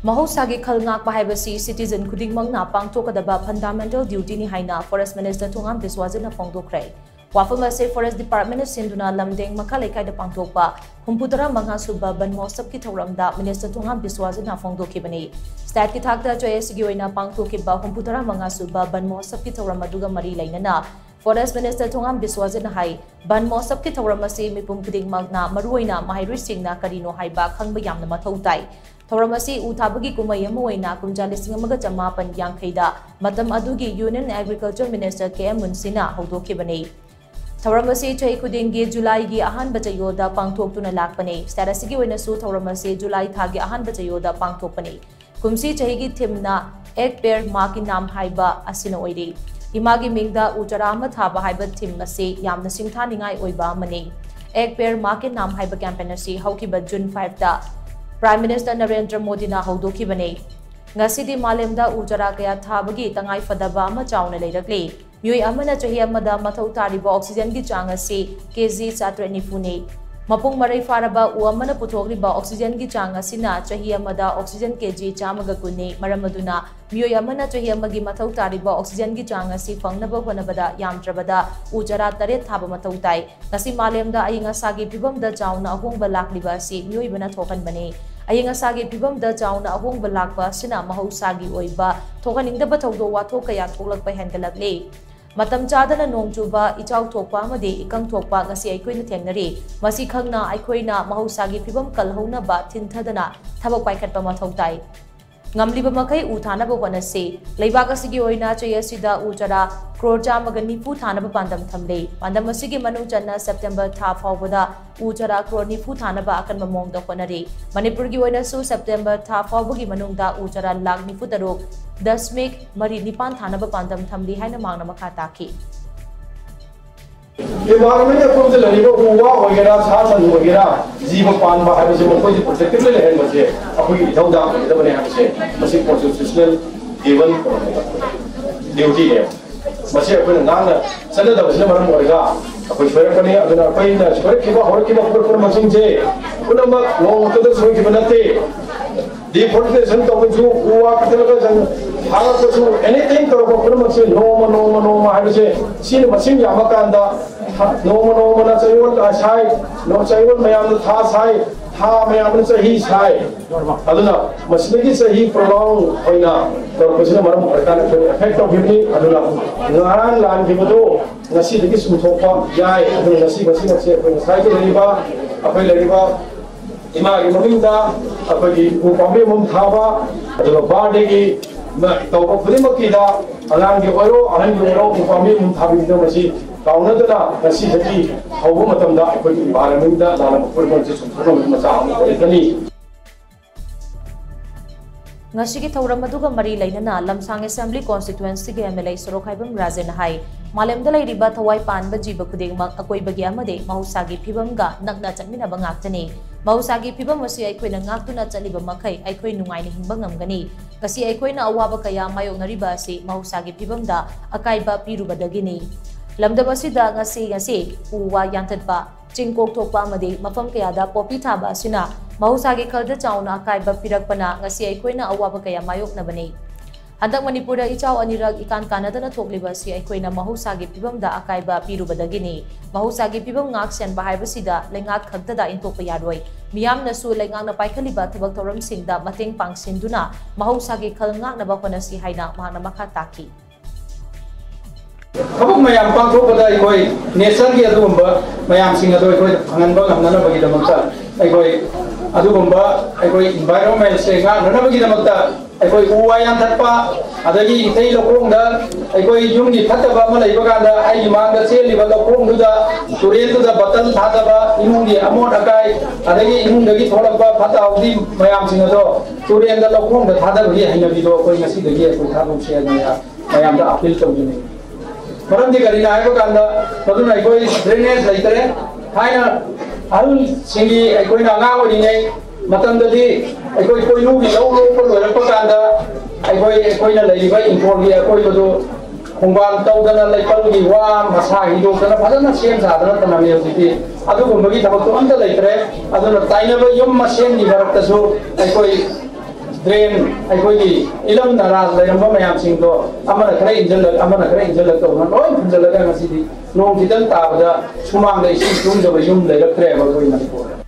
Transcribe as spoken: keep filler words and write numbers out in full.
ꯃꯍꯧꯁꯥꯒꯤ ꯈꯜ ꯉꯥꯛꯄ ꯍꯥꯏꯕꯁꯤ citizen ꯈꯨꯗꯤꯡꯃꯛꯅ ꯄꯥꯡꯊꯣꯛꯀꯗꯕ fundamental duty ꯅꯤ ꯍꯥꯏꯅ Forest Minister ꯊꯣꯉꯥꯝ ꯕꯤꯁ꯭ꯋꯥꯖꯤꯠꯅ ꯐꯣꯡꯗꯣꯛꯈ꯭ꯔꯦ꯫ ꯋꯥꯐꯝ ꯑꯁꯤ Forest Department ꯅ ꯁꯤꯟꯗꯨꯅ ꯂꯝꯗꯦꯡ ꯃꯈꯥ ꯂꯩꯀꯥꯏꯗ ꯄꯥꯡꯊꯣꯛꯄ ꯍꯨꯝꯐꯨꯇꯔꯥ ꯃꯉꯥ ꯁꯨꯕ ꯕꯟ ꯃꯍꯣꯠꯁꯕꯀꯤ ꯊꯧꯔꯝꯗ Minister ꯊꯣꯉꯥꯝ ꯕꯤꯁ꯭ꯋꯥꯖꯤꯠꯅ ꯐꯣꯡꯗꯣꯛꯈꯤꯕꯅꯤ꯫ State ꯀꯤ ꯊꯥꯛꯇ ꯆꯌꯣꯜ ꯑꯁꯤꯒꯤ ꯑꯣꯏꯅ ꯄꯥꯡꯊꯣꯛꯈꯤꯕ ꯍꯨꯝꯐꯨꯇꯔꯥ ꯃꯉꯥ ꯁꯨꯕ ꯕꯟ ꯃꯍꯣꯠꯁꯕꯀꯤ ꯊꯧꯔꯝ ꯑꯗꯨꯒ ꯃꯔꯤ ꯂꯩꯅꯅ Forest Minister ꯊꯣꯉꯥꯝ ꯕꯤꯁ꯭ꯋꯥꯖꯤꯠꯅ ꯍꯥꯏ, ꯕꯟ ꯃꯍꯣꯠꯁꯕꯀꯤ ꯊꯧꯔꯝ ꯑꯁꯤ ꯃꯤꯄꯨꯝ ꯈꯨꯗꯤꯡꯃꯛꯅ, ꯃꯔꯨꯑꯣꯏꯅ ꯃꯍꯩꯔꯣꯏꯁꯤꯡꯅ ꯀꯔꯤꯅꯣ ꯍꯥꯏꯕ ꯈꯪꯕ ꯌꯥꯝꯅ ꯃꯊꯧ ꯇꯥꯏ꯫ ꯊꯧꯔꯝ ꯑꯁꯤ ꯎ ꯊꯥꯕꯒꯤ ꯀꯨꯝꯍꯩ ꯑꯃ ꯑꯣꯏꯅ ꯀꯨꯝꯖꯥ ꯂꯤꯁꯤꯡ ꯑꯃꯒ ꯆꯃꯥꯄꯟ ꯌꯥꯡꯈꯩꯗ ꯃꯇꯝ ꯑꯗꯨꯒꯤ Union Agriculture Minister ꯀꯦ ꯑꯦꯝ ꯃꯨꯟꯁꯤꯅ ꯍꯧꯗꯣꯛꯈꯤꯕꯅꯤ꯫ ꯊꯧꯔꯝ ꯑꯁꯤ ꯆꯍꯤ ꯈꯨꯗꯤꯡꯒꯤ ꯖꯨꯂꯥꯏꯒꯤ ꯑꯍꯥꯟꯕ ꯆꯌꯣꯜꯗ ꯄꯥꯡꯊꯣꯛꯇꯨꯅ ꯂꯥꯛꯄꯅꯤ꯫ State ꯑꯁꯤꯒꯤ ꯑꯣꯏꯅꯁꯨ ꯊꯧꯔꯝ ꯑꯁꯤ ꯖꯨꯂꯥꯏ ꯊꯥꯒꯤ ꯑꯍꯥꯟꯕ ꯆꯌꯣꯜꯗ ꯄꯥꯡꯊꯣꯛꯄꯅꯤ꯫ ꯀꯨꯝꯁꯤ ꯆꯍꯤꯒꯤ theme ꯅ "ꯑꯦꯛ ꯄꯦꯔ ꯃꯥ ꯀꯤ ꯅꯥꯝ" ꯍꯥꯏꯕ ꯑꯁꯤꯅ ꯑꯣꯏꯔꯤ꯫ ꯏꯃꯥꯒꯤ ꯃꯤꯡꯗ ꯎ ꯆꯥꯔꯥ ꯑꯃ ꯊꯥꯕ ꯍꯥꯏꯕ theme ꯑꯁꯤ ꯌꯥꯝꯅ ꯁꯤꯡꯊꯥꯅꯤꯡꯉꯥꯏ ꯑꯣꯏꯕ ꯑꯃꯅꯤ꯫ "ꯑꯦꯛ ꯄꯦꯔ ꯃꯥ ꯀꯤ ꯅꯥꯝ" ꯍꯥꯏꯕ campaign ꯑꯁꯤ ꯍꯧꯈꯤꯕ June five ꯇ Prime Minister ꯅꯔꯦꯟꯗ꯭ꯔ ꯃꯣꯗꯤꯅ ꯍꯧꯗꯣꯛꯈꯤꯕꯅꯤ꯫ ꯉꯁꯤꯗꯤ ꯃꯥꯂꯦꯝꯗ ꯎ ꯆꯥꯔꯥ ꯀꯌꯥ ꯊꯥꯕꯒꯤ ꯇꯉꯥꯏ ꯐꯗꯕ ꯑꯃ ꯆꯥꯎꯅ ꯂꯩꯔꯛꯂꯤ꯫ ꯃꯤꯑꯣꯏ ꯑꯃꯅ ꯆꯍꯤ ꯑꯃꯗ ꯃꯊꯧ ꯇꯥꯔꯤꯕ oxygen ꯒꯤ ꯆꯥꯡ ꯑꯁꯤ ꯀꯦ ꯖꯤ ꯆꯥꯇ꯭ꯔꯦꯠ ꯅꯤꯐꯨꯅꯤ꯫ ꯃꯄꯨꯡ ꯃꯔꯩ ꯐꯥꯔꯕ ꯎ ꯑꯃꯅ ꯄꯨꯊꯣꯛꯂꯤꯕ oxygen ꯒꯤ ꯆꯥꯡ ꯑꯁꯤꯅ ꯆꯍꯤ ꯑꯃꯗ oxygen ꯀꯦ ꯖꯤ ꯆꯥꯝꯃꯒ ꯀꯨꯟꯅꯤ꯫ ꯃꯔꯝ ꯑꯗꯨꯅ ꯃꯤꯑꯣꯏ ꯑꯃꯅ ꯆꯍꯤ ꯑꯃꯒꯤ ꯃꯊꯧ ꯇꯥꯔꯤꯕ oxygen ꯒꯤ ꯆꯥꯡ ꯑꯁꯤ ꯐꯪꯅꯕ ꯍꯣꯠꯅꯕꯗ ꯌꯥꯝꯗ꯭ꯔꯕꯗ ꯎ ꯆꯥꯔꯥ ꯇꯔꯦꯠ ꯊꯥꯕ ꯃꯊꯧ ꯇꯥꯏ꯫ ꯉꯁꯤ ꯃꯥꯂꯦꯝꯗ ꯑꯏꯪ ꯑꯁꯥꯒꯤ ꯐꯤꯕꯝꯗ ꯆꯥꯎꯅ ꯑꯍꯣꯡꯕ ꯂꯥꯛꯂꯤꯕ ꯑꯁꯤ ꯃꯤꯑꯣꯏꯕꯅ ꯊꯣꯛꯍꯟꯕꯅꯤ꯫ ꯑꯏꯪ ꯑꯁꯥꯒꯤ ꯐꯤꯕꯝꯗ ꯆꯥꯎꯅ ꯑꯍꯣꯡꯕ ꯂꯥꯛꯄ ꯑꯁꯤꯅ ꯃꯍꯧꯁꯥꯒꯤ ꯑꯣꯏꯕ ꯊꯣꯛꯍꯟꯅꯤꯡꯗꯕ ꯊꯧꯗꯣꯛ ꯋꯥꯊꯣꯛ ꯀꯌꯥ ꯊꯣꯛꯂꯛꯄ ꯍꯦꯟꯒꯠꯂꯛꯂꯤ꯫ ꯃꯇꯝ ꯆꯥꯗꯅ ꯅꯣꯡ ꯆꯨꯕ, ꯏꯆꯥꯎ ꯊꯣꯛꯄ ꯑꯃꯗꯤ ꯏꯀꯪ ꯊꯣꯛꯄ ꯉꯁꯤ ꯑꯩꯈꯣꯏꯅ ꯊꯦꯡꯅꯔꯤ꯫ ꯃꯁꯤ ꯈꯪꯅ ꯑꯩꯈꯣꯏꯅ ꯃꯍꯧꯁꯥꯒꯤ ꯐꯤꯕꯝ ꯀꯜꯍꯧꯅꯕ ꯊꯤꯟꯊꯗꯅ ꯊꯕꯛ ꯄꯥꯏꯈꯠꯄ ꯃꯊꯧ ꯇꯥꯏ꯫ ꯉꯝꯂꯤꯕ ꯃꯈꯩ ꯎ ꯊꯥꯅꯕ ꯍꯣꯠꯅꯁꯤ꯫ ꯂꯩꯕꯥꯛ ꯑꯁꯤꯒꯤ ꯑꯣꯏꯅ ꯆꯍꯤ ꯑꯁꯤꯗ ꯎ ꯆꯥꯔꯥ ꯀ꯭ꯔꯣꯔ ꯆꯥꯝꯃꯒ ꯅꯤꯐꯨ ꯊꯥꯅꯕ ꯄꯥꯟꯗꯝ ꯊꯝꯂꯤ꯫ ꯄꯥꯟꯗꯝ ꯑꯁꯤꯒꯤ ꯃꯅꯨꯡ ꯆꯟꯅ September ꯊꯥ ꯐꯥꯎꯕꯗ ꯎ ꯆꯥꯔꯥ ꯀ꯭ꯔꯣꯔ ꯅꯤꯐꯨ ꯊꯥꯅꯕ ꯑꯀꯟꯕ ꯃꯑꯣꯡꯗ ꯍꯣꯠꯅꯔꯤ꯫ ꯃꯅꯤꯄꯨꯔꯒꯤ ꯑꯣꯏꯅꯁꯨ September ꯊꯥ ꯐꯥꯎꯕꯒꯤ ꯃꯅꯨꯡꯗ ꯎ ꯆꯥꯔꯥ ꯂꯥꯈ ꯅꯤꯐꯨ ꯇꯔꯨꯛ ꯗꯁꯃꯤꯛ ꯃꯔꯤ ꯅꯤꯄꯥꯟ ꯊꯥꯅꯕ ꯄꯥꯟꯗꯝ ꯊꯝꯂꯤ ꯍꯥꯏꯅ ꯃꯍꯥꯛꯅ ꯃꯈꯥ ꯇꯥꯈꯤ꯫ Environment ꯑꯩꯈꯣꯏꯗ ꯂꯩꯔꯤꯕ ꯎ ꯋꯥ ꯑꯣꯏꯒꯦꯔꯥ, ꯁꯥ ꯁꯟ ꯑꯣꯏꯒꯦꯔꯥ, ꯖꯤꯕ ꯄꯥꯟꯕ ꯍꯥꯏꯕꯁꯤ ꯃꯈꯣꯏꯁꯦ protected ꯂꯩꯍꯟꯕꯁꯦ ꯑꯩꯈꯣꯏꯒꯤ ꯏꯊꯧꯗꯥꯡ ꯑꯣꯏꯒꯗꯕꯅꯤ ꯍꯥꯏꯕꯁꯦ ꯃꯁꯤ constitutional given duty ꯅꯦꯕ꯫ ꯃꯁꯤ ꯑꯩꯈꯣꯏꯅ ꯉꯥꯡꯅ ꯆꯠꯅꯗꯕꯁꯤꯅ ꯃꯔꯝ ꯑꯣꯏꯔꯒ ꯑꯩꯈꯣꯏ ꯁꯣꯏꯔꯛꯄꯅꯤ꯫ ꯑꯗꯨꯅ ꯑꯩꯈꯣꯏꯅ ꯁꯣꯏꯔꯛꯈꯤꯕ, ꯍꯧꯔꯛꯈꯤꯕ ꯄꯨꯝꯅꯃꯛꯁꯤꯡꯁꯦ ꯄꯨꯝꯅꯃꯛ ꯅꯣꯡꯃꯇꯗ ꯁꯣꯏꯈꯤꯕ ꯅꯠꯇꯦ꯫ Deforestation ꯇꯧꯕꯁꯨ, ꯎ ꯋꯥ ꯀꯛꯊꯠꯂꯒ ꯊꯥꯒꯠꯄꯁꯨ, anything ꯇꯧꯔꯛꯄ ꯄꯨꯝꯅꯃꯛꯁꯦ ꯅꯣꯡꯃ ꯅꯣꯡꯃ ꯅꯣꯡꯃ ꯍꯥꯏꯕꯁꯦ, ꯁꯤꯅ ꯃꯁꯤꯡ ꯌꯥꯝꯃꯀꯥꯟꯗ ꯊꯥ- ꯅꯣꯡꯃ ꯅꯣꯡꯃꯅ ꯆꯌꯣꯜ ꯊꯥ ꯁꯥꯏ, ꯅꯣ- ꯆꯌꯣꯜ ꯃꯌꯥꯝꯅ ꯊꯥ ꯁꯥꯏ, ꯊꯥ ꯃꯌꯥꯝꯅ ꯆꯍꯤ ꯁꯥꯏ꯫ ꯑꯗꯨꯅ ꯃꯁꯤꯗꯒꯤ ꯆꯍꯤ prolong ꯑꯣꯏꯅ ꯇꯧꯔꯛꯄꯁꯤꯅ ꯃꯔꯝ ꯑꯣꯏꯔꯀꯥꯟꯗ ꯑꯩꯈꯣꯏ affect ꯇꯧꯈꯤꯕꯅꯤ꯫ ꯑꯗꯨꯅ ꯉꯔꯥꯡ ꯂꯥꯟꯈꯤꯕꯗꯨ ꯉꯁꯤꯗꯒꯤ ꯆꯨꯝꯊꯣꯛꯄ ꯌꯥꯏ꯫ ꯑꯗꯨꯅ ꯉꯁꯤ ꯃꯁꯤꯃꯛꯁꯦ ꯑꯩꯈꯣꯏ ꯉꯁꯥꯏꯒꯤ ꯂꯩꯔꯤꯕ, ꯑꯩꯈꯣꯏ ꯂꯩꯔꯤꯕ ꯏꯃꯥꯒꯤ ꯃꯃꯤꯡꯗ ꯑꯩꯈꯣꯏꯒꯤ ꯎ ꯄꯥꯝꯕꯤ ꯑꯃꯃꯝ ꯊꯥꯕ, ꯑꯗꯨꯒ birthdayꯒꯤ ꯇꯧꯕ ꯈꯨꯗꯤꯡꯃꯛꯀꯤꯗ, ꯑꯉꯥꯡꯒꯤ ꯑꯣꯏꯔꯣ ꯑꯍꯟꯒꯤ ꯑꯣꯏꯔꯣ, ꯎ ꯄꯥꯝꯕꯤ ꯑꯃꯃꯝ ꯊꯥꯕꯤꯕꯗ ꯃꯁꯤ ꯀꯥꯎꯅꯗꯅ ꯉꯁꯤꯗꯒꯤ ꯍꯧꯕ ꯃꯇꯝꯗ ꯑꯩꯈꯣꯏꯒꯤ environmentꯗ ꯂꯥꯜꯂꯝꯕ ꯄꯣꯠꯂꯝꯁꯦ ꯆꯨꯝꯊꯣꯛꯅꯕꯒꯤ ꯃꯆꯥꯛ ꯑꯃ ꯑꯣꯏꯔꯛꯀꯅꯤ꯫ ꯉꯁꯤꯒꯤ ꯊꯧꯔꯝ ꯑꯗꯨꯒ ꯃꯔꯤ ꯂꯩꯅꯅ ꯂꯝꯁꯥꯡ Assembly Constituencyꯒꯤ MLA ꯁꯣꯔꯣꯛꯈꯥꯏꯕꯝ ꯔꯥꯖꯦꯟꯅ ꯍꯥꯏ, ꯃꯥꯂꯦꯝꯗ ꯂꯩꯔꯤꯕ ꯊꯋꯥꯏ ꯄꯥꯟꯕ ꯖꯤꯕ ꯈꯨꯗꯤꯡꯃꯛ ꯑꯀꯣꯏꯕꯒꯤ ꯑꯃꯗꯤ ꯃꯍꯧꯁꯥꯒꯤ ꯐꯤꯕꯝꯒ ꯅꯛꯅ ꯆꯠꯃꯤꯟꯅꯕ ꯉꯥꯛꯇꯅꯤ꯫ ꯃꯍꯧꯁꯥꯒꯤ ꯐꯤꯕꯝ ꯑꯁꯤ ꯑꯩꯈꯣꯏꯅ ꯉꯥꯛꯇꯨꯅ ꯆꯠꯂꯤꯕ ꯃꯈꯩ ꯑꯩꯈꯣꯏ ꯅꯨꯡꯉꯥꯏꯅ ꯍꯤꯡꯕ ꯉꯝꯒꯅꯤ꯫ ꯉꯁꯤ ꯑꯩꯈꯣꯏꯅ ꯑꯋꯥꯕ ꯀꯌꯥ ꯃꯥꯌꯣꯛꯅꯔꯤꯕ ꯑꯁꯤ ꯃꯍꯧꯁꯥꯒꯤ ꯐꯤꯕꯝꯗ ꯑꯀꯥꯏꯕ ꯄꯤꯔꯨꯕꯗꯒꯤꯅꯤ꯫ ꯂꯝꯗꯝ ꯑꯁꯤꯗ ꯉꯁꯤ ꯉꯁꯤ ꯎ ꯋꯥ ꯌꯥꯟꯊꯠꯄ, ꯆꯤꯡ ꯀꯣꯛꯊꯣꯛꯄ ꯑꯃꯗꯤ ꯃꯐꯝ ꯀꯌꯥꯗ ꯄꯣꯄꯤ ꯊꯥꯕ ꯑꯁꯤꯅ ꯃꯍꯧꯁꯥꯒꯤ ꯈꯜꯗ ꯆꯥꯎꯅ ꯑꯀꯥꯏꯕ ꯄꯤꯔꯛꯄꯅ ꯉꯁꯤ ꯑꯩꯈꯣꯏꯅ ꯑꯋꯥꯕ ꯀꯌꯥ ꯃꯥꯌꯣꯛꯅꯕꯅꯤ꯫ ꯍꯟꯗꯛ ꯃꯅꯤꯄꯨꯔꯗ ꯏꯆꯥꯎ ꯑꯅꯤꯔꯛ ꯏꯀꯥꯟ ꯀꯥꯟꯅꯗꯅ ꯊꯣꯛꯂꯤꯕ ꯑꯁꯤ ꯑꯩꯈꯣꯏꯅ ꯃꯍꯧꯁꯥꯒꯤ ꯐꯤꯕꯝꯗ ꯑꯀꯥꯏꯕ ꯄꯤꯔꯨꯕꯗꯒꯤꯅꯤ꯫ ꯃꯍꯧꯁꯥꯒꯤ ꯐꯤꯕꯝ ꯉꯥꯛ ꯁꯦꯟꯕ ꯍꯥꯏꯕꯁꯤꯗ ꯂꯩꯉꯥꯛ ꯈꯛꯇꯗ ꯏꯟꯊꯣꯛꯄ ꯌꯥꯔꯣꯏ꯫ ꯃꯤꯌꯥꯝꯅꯁꯨ ꯂꯩꯉꯥꯛꯅ ꯄꯥꯏꯈꯠꯂꯤꯕ ꯊꯕꯛ ꯊꯧꯔꯝꯁꯤꯡꯗ ꯃꯇꯦꯡ ꯄꯥꯡꯁꯤꯟꯗꯨꯅ ꯃꯍꯧꯁꯥꯒꯤ ꯈꯜ ꯉꯥꯛꯅꯕ ꯍꯣꯠꯅꯁꯤ ꯍꯥꯏꯅ ꯃꯍꯥꯛꯅ ꯃꯈꯥ ꯇꯥꯈꯤ꯫ ꯊꯕꯛ ꯃꯌꯥꯝ ꯄꯥꯡꯊꯣꯛꯄꯗ ꯑꯩꯈꯣꯏ natureꯒꯤ ꯑꯗꯨꯒꯨꯝꯕ ꯃꯌꯥꯝꯁꯤꯡ ꯑꯗꯨ ꯑꯩꯈꯣꯏ ꯐꯪꯍꯟꯕ ꯉꯝꯅꯅꯕꯒꯤꯗꯃꯛꯇ ꯑꯩꯈꯣꯏ ꯑꯗꯨꯒꯨꯝꯕ ꯑꯩꯈꯣꯏ environmentꯁꯦ ꯉꯥꯛꯅꯅꯕꯒꯤꯗꯃꯛꯇ ꯑꯩꯈꯣꯏ ꯎ ꯋꯥ ꯌꯥꯟꯊꯠꯄ, ꯑꯗꯒꯤ ꯏꯊꯩ ꯂꯧꯈꯣꯡꯗ ꯑꯩꯈꯣꯏ ꯌꯨꯝꯒꯤ ꯐꯠꯇꯕ ꯑꯃ ꯂꯩꯕ ꯀꯥꯟꯗ ꯑꯩꯒꯤ ꯃꯥꯡꯗ ꯆꯦꯜꯂꯤꯕ ꯂꯧꯈꯣꯡꯗꯨꯗ, ꯇꯨꯔꯦꯜꯗꯨꯗ bottle ꯊꯥꯗꯕ, ꯏꯃꯨꯡꯒꯤ ꯑꯃꯣꯠ ꯑꯀꯥꯏ, ꯑꯗꯒꯤ ꯏꯃꯨꯡꯗꯒꯤ ꯊꯣꯛꯂꯛꯄ ꯐꯠꯇ ꯍꯥꯎꯗꯤ ꯃꯌꯥꯝꯁꯤꯡ ꯑꯗꯣ ꯇꯨꯔꯦꯜꯗ ꯂꯧꯈꯣꯡꯗ ꯊꯥꯗꯕꯒꯤ ꯍꯩꯅꯕꯤꯗꯣ ꯑꯩꯈꯣꯏ ꯉꯁꯤꯗꯒꯤ ꯑꯩꯈꯣꯏ ꯊꯥꯗꯣꯛꯁꯦ ꯍꯥꯏꯅ ꯃꯌꯥꯝꯗ appeal ꯇꯧꯖꯅꯤꯡꯏ꯫ ꯃꯔꯝꯗꯤ ꯀꯔꯤꯅꯣ ꯍꯥꯏꯕ ꯀꯥꯟꯗ ꯃꯗꯨꯅ ꯑꯩꯈꯣꯏ drainage ꯂꯩꯇꯔꯦ꯫ ꯊꯥꯏꯅ ꯑꯍꯜꯁꯤꯡꯒꯤ ꯑꯩꯈꯣꯏꯅ ꯑꯉꯥꯡ ꯑꯣꯏꯔꯤꯉꯩ ꯃꯇꯝꯗꯗꯤ ꯑꯩꯈꯣꯏ ꯄꯣꯏꯅꯨꯒꯤ ꯂꯧ ꯂꯣꯛꯄ ꯂꯣꯏꯔꯛꯄ ꯀꯥꯟꯗ ꯑꯩꯈꯣꯏ ꯑꯩꯈꯣꯏꯅ ꯂꯩꯔꯤꯕ ꯏꯪꯈꯣꯜꯒꯤ ꯑꯀꯣꯏꯕꯗꯨ ꯈꯣꯡꯕꯥꯟ ꯇꯧꯗꯅ ꯂꯩꯄꯜꯒꯤ ꯋꯥ ꯃꯁꯥ ꯍꯤꯗꯣꯛꯇꯅ ꯐꯖꯅ ꯁꯦꯝ ꯁꯥꯗꯅ ꯊꯝꯂꯝꯃꯤ꯫ ꯍꯧꯖꯤꯛꯇꯤ ꯑꯗꯨꯒꯨꯝꯕꯒꯤ ꯊꯕꯛꯇꯨ ꯑꯝꯇ ꯂꯩꯇ꯭ꯔꯦ꯫ ꯑꯗꯨꯅ ꯇꯥꯏꯅꯕ ꯌꯨꯝ ꯃꯁꯦꯟꯒꯤ ꯃꯔꯛꯇꯁꯨ ꯑꯩꯈꯣꯏ ꯗ꯭ꯔꯦꯟ, ꯑꯩꯈꯣꯏꯒꯤ ꯏꯂꯝ ꯅꯂꯥ ꯂꯩꯔꯝꯕ ꯃꯌꯥꯝꯁꯤꯡꯗꯣ ꯑꯃꯅ ꯈꯔ ꯏꯟꯁꯤꯜꯂꯛ ꯑꯃꯅ ꯈꯔ ꯏꯟꯁꯤꯜꯂꯛ ꯇꯧꯗꯅ ꯂꯣꯏ ꯐꯨꯟꯖꯜꯂꯒ ꯉꯁꯤꯗꯤ ꯅꯣꯡ ꯈꯤꯇꯪ ꯇꯥꯕꯗ ꯁꯨꯃꯥꯡꯗ ꯏꯁꯤꯡ ꯇꯨꯡꯗꯕ ꯌꯨꯝ ꯂꯩꯔꯛꯇ꯭ꯔꯦꯕ ꯑꯩꯈꯣꯏ ꯃꯅꯤꯄꯨꯔꯗ꯫